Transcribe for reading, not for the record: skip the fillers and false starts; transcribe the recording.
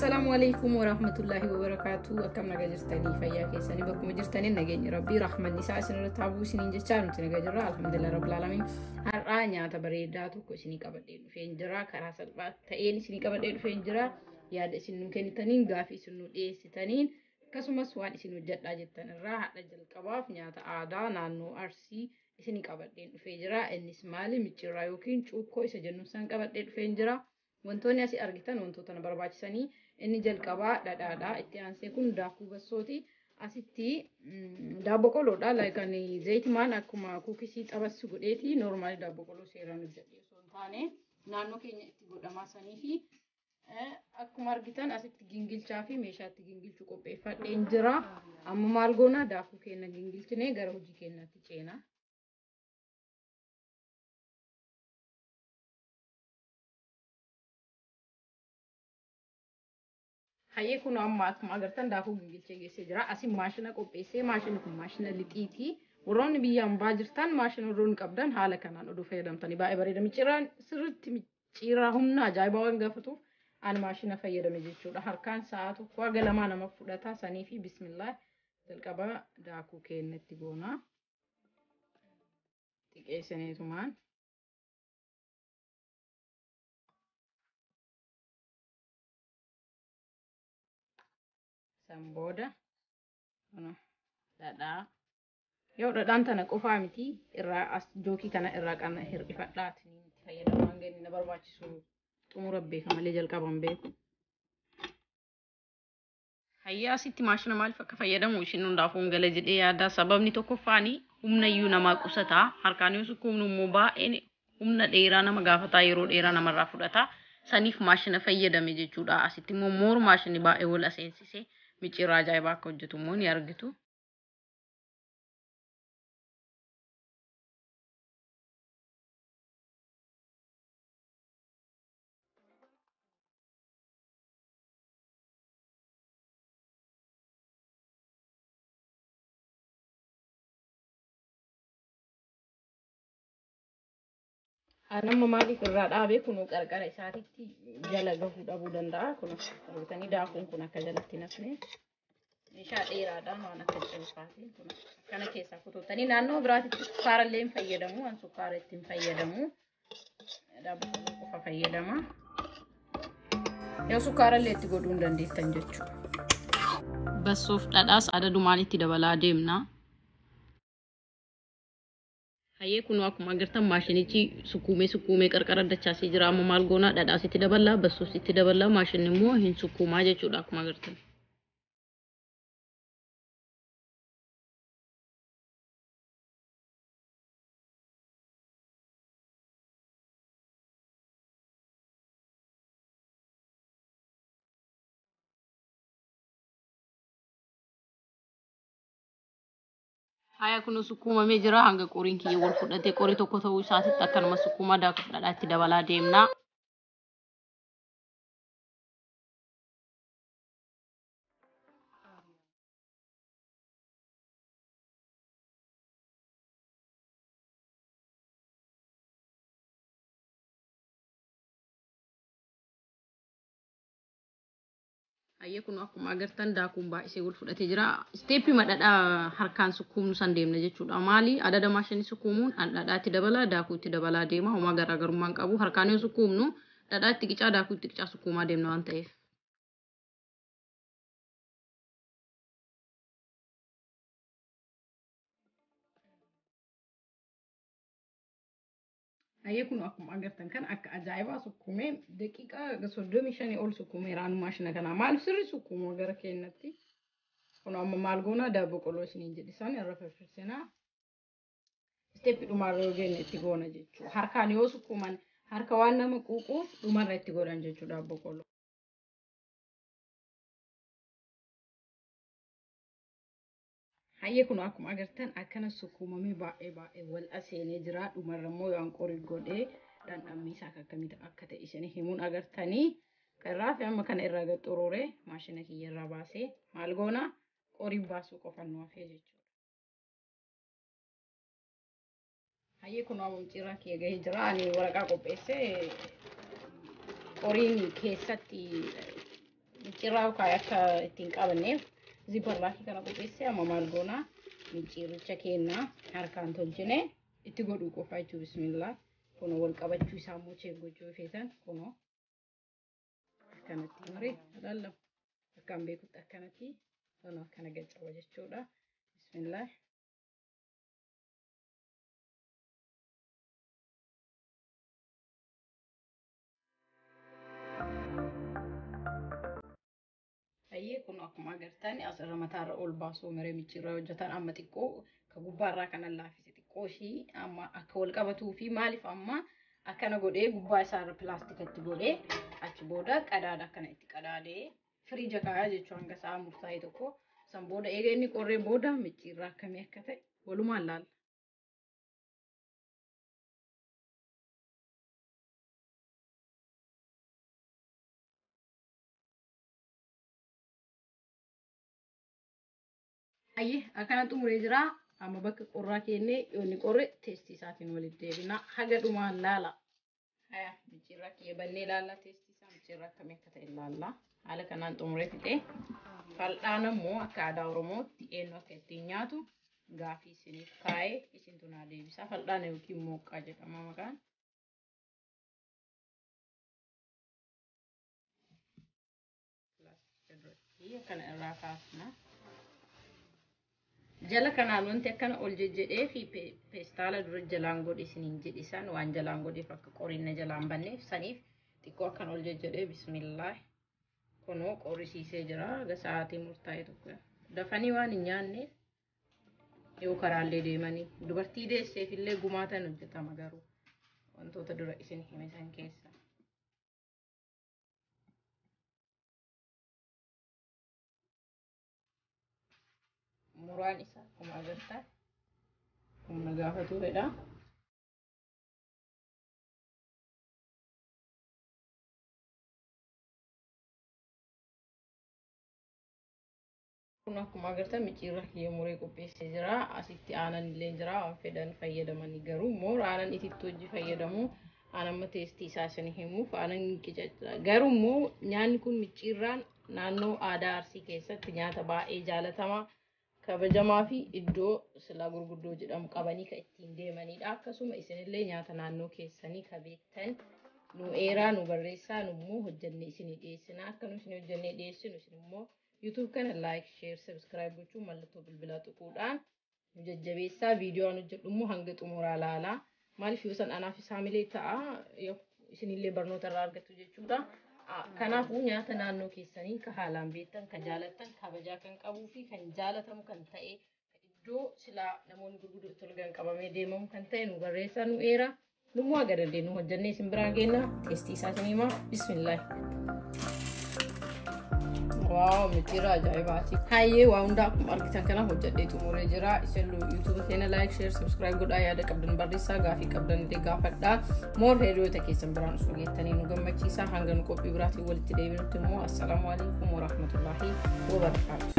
Assalaamu alaikum warahmatullahi wabarakaatu. Akkam nagaa jirtanii fayyaa keessanii bakkuma jirtanii nageenyi rabbii rahmanni isaa isinirratti haa bu'u isiniin jechaa nuti nagaa jirra. Alhamdulillah rabbil alamin. Har'aa nyaata bareedaa tokko isinii qabadhee dhufeen jira. Karaa salphaa ta'een isinii qabadhee dhufeen jira. Yaada isin nuu kennitaniin gaafii isin nuu dhiyeessitaniin akkasumas waan isin hojjedhaa jettan irraa har'a jalqabaaf nyaata aadaa naannoo Arsii isinii qabadheen dhufee jira. Innis maali? Micciirraa yookiin cuukkoo isa jennu san qabadhee dhufeen jira. Wantoonni asii argitan wantoota na barbaachisanii inni jalqabaa dhadhaadha. Itti aansee kun daakuu bassooti. Asitti daabboo qoloodha. Kan zayitimaan akkuma kuukisii xabassu godheeti normaali daabboo qoloo seeraan hojjedhee osoo hin taane naannoo keenya itti godhamaa sanii fi akkuma argitan asitti gingilchaa fi meeshaatti gingilchuu qopheeffadheen jira. Amma maal goona daakuu keenya gingilchinee gara hojii keenyaatti ceena. Hayyee kun amma akkuma agartan daakuu gingilchee geessee jira. Asin maashina qopheessee maashinni kun maashina lixiiti. Warroonni biyya hambaa jirtan maashina warroonni qabdan haala kanaan oduu fayyadamtanii baay'ee bareeda. Micciiraan sirriitti micciiraa humna ajaa'ibaa waan gaafatuuf ani maashina fayyadame jechuudha. Harkaan sa'a tokko haga lamaa nama fudhata sanii fi bismillah jalqaba daakuu keenyatti goona. Xiqqeessineetumaan. San booda dhadhaa yoo dhadhaan tana qofaa miti irraa as jookii kana irraa qana hir'ifadhaati itti fayyadamu hanga inni na barbaachisu xumura beeka malee jalqaban beeku. Hayyaa asitti maashina maaliif akka fayyadamu ishiin hundaafuu hin gala jedhee yaada. Sababni tokkoffaani humna iyyuu namaa qusata. Harkaan yoo sukkuumnu immoo baay'een humna dheeraa nama gaafataa yeroo dheeraa namarraa fudhata. Saniif maashina fayyadame jechuudha. Asitti immoo moor maashinni baay'ee wal aseensise micciirraa ajaa'ibaa akka hojjetu immoo ni argitu. Nama maaliif irraa dhaabee kun qarqara isaatitti jala gahuu dhabuu danda'a. Kun argitanii daakuun kun akka jalatti nafne meeshaa dheeraadhaan waan akka cilfaatiin kun akkana keessaa kutuutanii naannoo biraatitti sukkaara illee hin fayyadamu. Waan sukkaara ittiin fayyadamu daabboo qofa fayyadama. Yoo sukkaara illee itti godhuu hin dandeettan jechuudha. Bassoof dhadhaas adadumaan itti dabalaa deemna. Hayyee kun akkuma agartan maashinichi sukkuumee sukkuumee qarqara dachaasee jira. Amma maal goonaa dhadhaas itti daballaa bassoos itti daballaa maashinni immoo hin sukkuumaa jechuudha akkuma agartan. Haya kun sukkuumamee jira hanga qoriin kiyya wal fudhatee qorii tokko ta'uu isaatitti akkanuma sukkuumaa daakuu dhadhaa itti dabalaa deemna. Hayyee kun akkuma agartan daakuun baay'isee wal fudhatee jira. Isteeppii dhadhaa harkaan sukkuumnu san deemna jechuudha. Maali adada maashinii sukkuumuun dhadhaa itti dabalaa daakuu itti dabalaa deema. Homaa garaagarummaa hin qabu. Harkaan yoo sukkuumnu dhadhaa itti qicaa daakuu itti qicaa sukkuumaa deemna waan ta'eef. Hayyee kun akkuma agartan kan akka ajaa'ibaa sukkuumee daqiiqaa 35 ol sukkuumeera anu maashina kanaa maaliif sirri sukkuumoo gara keenyatti. Kun amma maal goona daabboo qoloo isiniin jedhisan irra firfirsinaa. Isteeppi dhumarra yoo geenye itti goona jechuudha. Harkaan yoo sukkuuman harka waan nama quuquuf dhumarra itti godhan jechuudha daabboo qoloo. Hayyee kun akkuma agartan akkana sukkuumamee baay'ee baay'ee wal aseenee jira. Dhumarra immoo waan qorii godhee dhandhamni isaa akkamitti akka ta'e isin himuun agartanii. Irraa fi amma kana irraa gad xuruuree maashina kiyya irraa baasee maal goona qorii baasuu qofan nu hafee jechuudha. Hayyee kun amma micciirraa kiyya gahee jira. Ani waraqaa qopheessee qoriin keessatti Micciirraa akka ittiin qabanneef zipperlaakii kana qopheessee amma maal goonaa micciirricha kennaa harkaan tolchine itti godhuu qofa jechuudha. Bismillah. Kunoo wal qabachuu isaa immoo check gochuu feetan kunoo akkanatti muree ilaallamu. Akkaan beekutti akkanatti kunoo akkana gaccaba jechuudha. Bismillah. Hayyee kun akkuma agartan asirra mataarra ol baasuu maree micciirraa hojjetan amma xiqqoo ka gubbaarraa kana laaffise xiqqoo ishii amma akka wal qabatuu fi maaliif amma akkana godhee gubbaa isaarra pilaastikatti godhee achi booda qadaada akkana itti qadaadee firiija kaayaa jechuun hanga sa'a murtaa'e tokko san booda eega inni qorree booda micciirraa akkamii akka ta'e walumaan laalla. Hayyee akkana xumuree jira. Amma bakka qorraa kennee yoo inni qorre teestii isaatiin walitti deebina. Haga dhumaan laala. Haya micciirraa kiyya bannee laalla teestii isaa micciirraa akkamii akka ta'e laalla. Haala kanaan xumuree fixee fal'aan ammoo akka aadaa Oromootti eenyu akka ittiin nyaatu gaafii isiniif kaa'ee isintu naa deebisa. Fal'aana yookiin mooqqaa jedhama maqaan. Pilaastika duratti akkana irraa kaasna. Jala kanaan wanti akkana ol jejjedhee fi peestaala dura jalaan godhe isiniin jedhisan waan jalaan godheef akka qorinna jalaan banneef saniif xiqqoo akkan ol jejjedhee bismillah kunoo qorrisiisee jira haga sa'aatii murtaa'e tokko dafanii waan hin nyaanneef yoo karaallee deemanii dubartii deesseef illee gumaatan hojjetama garuu wantoota dura isin hime san keessa. Muraan isaa akkuma agartan humna gaafa turedha. Kun akkuma agartan micciirra kiyya muree qopheessee jira. Asitti aanan illee jira. Waan fedhan fayyadamanii garuu immoo aanan itittuu hojii fayyadamu. Aanan amma teestii isaa isin himuuf aanan qicacca. Garuu immoo nyaanni kun micciirraan naannoo aadaa Arsii keessatti nyaata baay'ee jaalatamaa kabajamaa fi iddoo silaa gurguddoo jedhamu qabanii kan ittiin deemanidha. Akkasuma isinillee nyaata naannoo keessanii ka beektan nu eeraa nu barreessaa nu immoo hojjennee isinii dhiyeessina. Akka nu isinii hojjennee dhiyeessinu isin immoo YouTube kana like, share, subscribe gochuun mallattoo bilbilaa tuquudhaan nu jajjabeessaa. Viidiyoo an hojjedhu immoo hanga xumuraa laalaa. Maaliif yoo san anaaf isaamilee ta'a isinillee barnoota irraa argattu jechuudha. Kanaafuu nyaata naannoo keessanii ka haalaan beektan, ka jaalattan, kabajaa kan qabuu fi kan jaalatamu kan ta'e iddoo silaa namoonni gurguddoo itti olgan qabamee deemamu kan ta'e nu barreessaa nu eera. Nummoo haga dandeenyu hojjennee isin biraan geenna. Teestii isaa isin himaa. Bismillah. Waaw micciirra ajaa'ibaati. Hayyee waa hundaa akkuma argitan kana hojjedhee xumuree jira. Isin YouTube keenya like, share, subscribe godhaa yaada qabdan barreessaa gaafii qabdan illee gaafadhaa. Moor hiriyoota keessan biraan osoo geettanii nu gammachiisa. Hanga nu qophii biraatiin walitti deebinutti immoo assalaamu alaikum warahmatullaahi wabarakaatu.